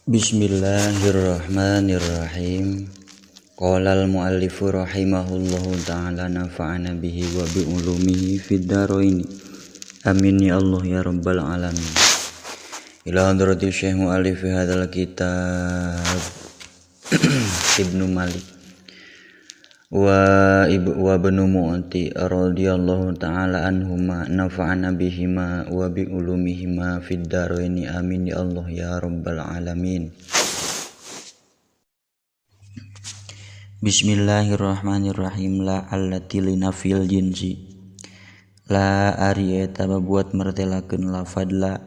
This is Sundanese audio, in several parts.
Bismillahirrahmanirrahim. Qala al-muallifu rahimahullahu ta'ala nafa'ana bihi wa bi ulumihi fid dharain. Amin ya Allah ya rabbal alamin. Ila hadrati syekh muallif hadzal kitab Ibnu Malik wa ibnu Mu'ti radhiyallahu ta'ala anhuma nafa'ana bihima wa bi ulumihima fid dharain. Amin ya Allah ya rabbal alamin. Bismillahirrahmanirrahim. La allati linafil jinsi. La ari eta babuat mertelakeun lafad la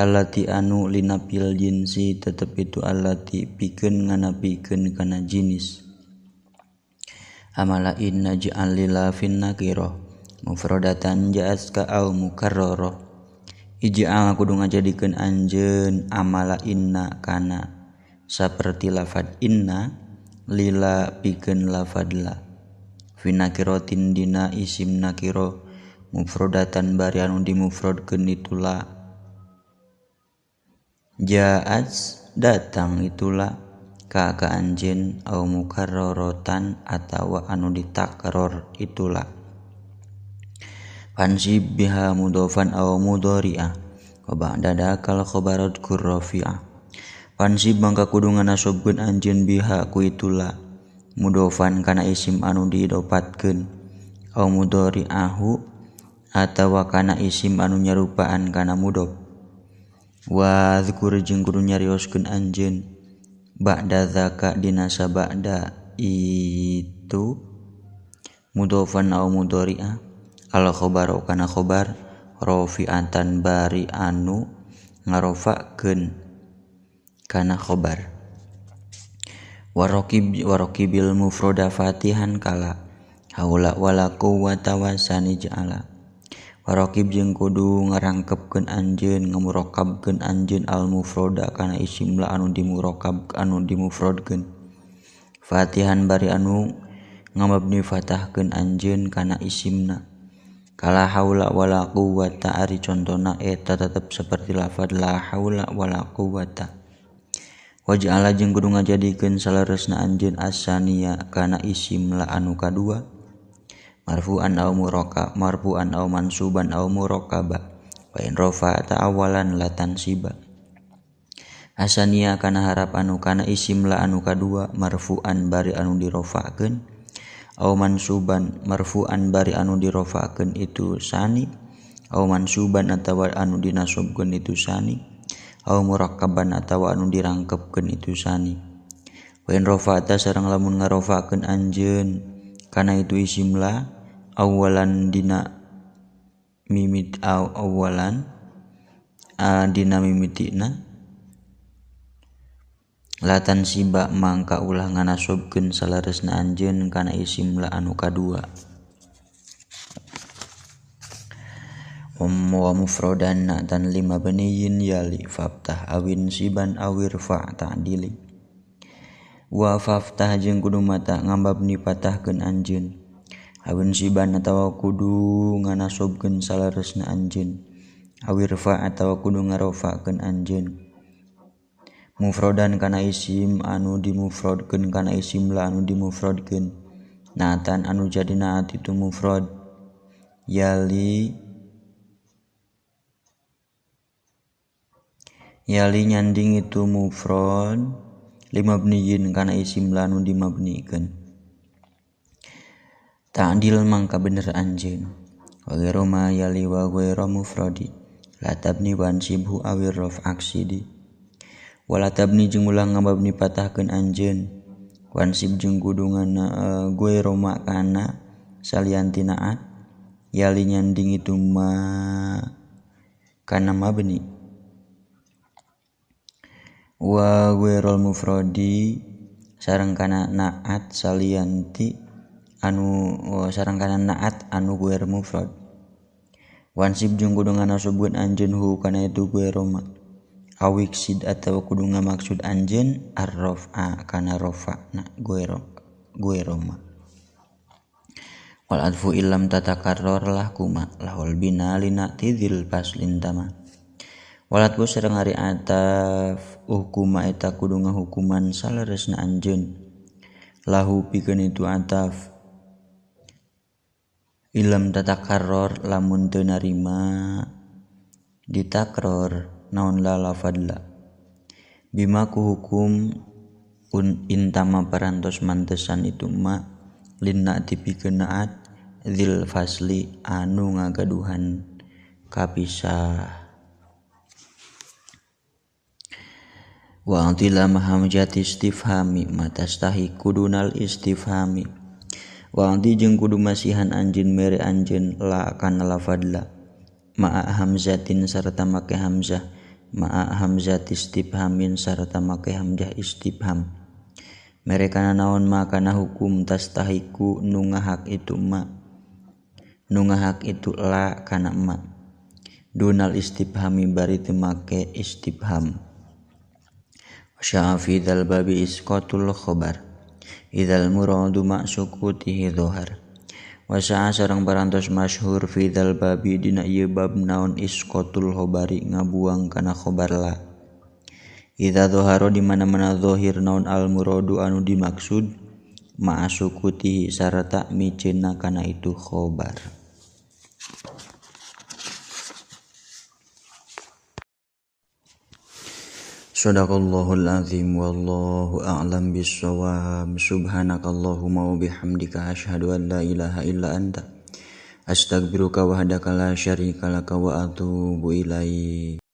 allati anu linafil jinsi tetep itu allati pikeun nganapikeun kana jinis. Amala inna ja'al lilafin nakirah mufradatan ja'at ka au mukarrarah. Ij'al kudu ngajadikeun anjeun amala inna kana saperti lafad inna lila pikeun lafad la fi nakiratin dina isim nakira mufradatan bari anu dimufradkeun itulah ja'at datang itulah ka anjeun au mukarraratan atawa anu ditakror itulah fansib biha mudhofan au mudhari'ah wa ba'da dakal khabarat kurrafi'ah. Fansib mangka kudu nganasobkeun anjeun biha ku itulah mudhofan kana isim anu diidopatkeun au mudhari'ahu atawa kana isim anu nyarupaan kana mudhof. Wa dzkur jeung kudu nyarioskeun anjeun ba'da zaka dina sabada itu mudhofan au mudhari'ah al khabaru kana khabar rafi'atan bari anu ngarofakeun kana khabar. Waraqib waroqibil mufrada fatihan kala haula wala quwwata wasani ja'ala. Waraqib jeung kudu ngarangkepkeun anjeun ngamurokabkeun anjeun al mufrada kana isim la anu dimurokab anu dimufrodkeun fatihan bari anu ngamabni fatahkeun anjeun kana isimna. Kala haula wala quwwata ari contona eta tetep seperti lafad la haula wala quwwata. Waj'ala jeung kudu ngajadikeun saleresna anjeun asaniya kana isim la anu kadua marfu'an aw muraka marfu'an aw mansuban aw murakaba wa in rafa'ta awalan la tansiba. Asaniya kana harap anu kana isim la anu kadua marfu'an bari anu dirofa'keun aw mansuban marfu'an bari anu dirofa'keun itu sani aw mansuban atawa anu dinasobkeun itu sani aw murakkaban atawa anu dirangkepkeun itu sani. Wa in rafa'ta sareng lamun ngarofa'keun anjeun kana itu isim la awalan dina mimit aw awalan dina mimitina latan siba mangka ulah nganasobkeun saleresna anjeun kana isim la anu kadua. Wa mufradan na'tan lima baniyin yali faftah awin siban awir fa ta'dili. Wa faftah jeung kudu mata ngambabni patahkeun anjeun awin siban atawa kudu nganasobkeun saleresna anjeun awir fa atawa kudu ngarofakeun anjeun mufradan kana isim anu dimufradkeun kana isim la anu dimufradkeun na'atan anu jadi na'at itu mufrad yali yali nyanding itu mufrad limabniyin kana isim la anu dimabnikeun ta'dil mangka bener anjeun wa ghairu ma yali wa ghairu mufradi la tabni wansibhu awir raf aksidi wala tabni jeung ulah ngababni patahkeun anjeun wansib jeung kudu ngana ghairu ma kana salian tina naat yali nyanding itu ma kana mabni wa ghairul mufradi sareng kana naat salianti anu sareng kana naat anu ghair mufrad wansib jeung kudu nganasobkeun anjeun hu kana itu ghairu ma awiksid atawa kudu ngamaksud anjeun arrafa kana rafa na ghairu ma wal adfu illam tatakarrar lah kuma lahul bina lina tidil paslin tama. Walatbu sareng ari ataf hukuma eta kudu ngahukuman saleresna anjeun lahu pikeun itu ataf ilam tatakarror lamun teu narima ditakror naon la lafadla bima ku hukum un intama parantos mantesan itu ma linna tipikeun naat dzil fasli anu ngagaduhan kapisah. Wa antila hamzati istifhami matastahi kudunal istifhami wa anti jeung kudu masihan anjeun mere anjeun la kana lafadla ma'a hamzatin sarta make hamzah ma'a hamzati istifhamin sarta make hamzah istifham mere kana naon makana hukum tastahiku nu ngahak itu ma nu ngahak itu la kana ma dunal istifhami bari teu make istifham. Sya'a fi dzal babi isqatul khobar idzal muradu ma'sukutihi dhohar. Wa sa'a sareng parantos masyhur fi dzal babi dina ieu bab naon isqatul khobari ngabuang kana khobar la idza dhoharo di mana-mana zahir naon al muradu anu dimaksud ma'sukutihi sarta miceuna kana itu khobar. Shadaqallahul azim wallahu a'lam bissawab. Subhanakallahumma wa bihamdika asyhadu an la ilaha illa anta astaghfiruka wahdaka la syarika laka wa atubu ilaik.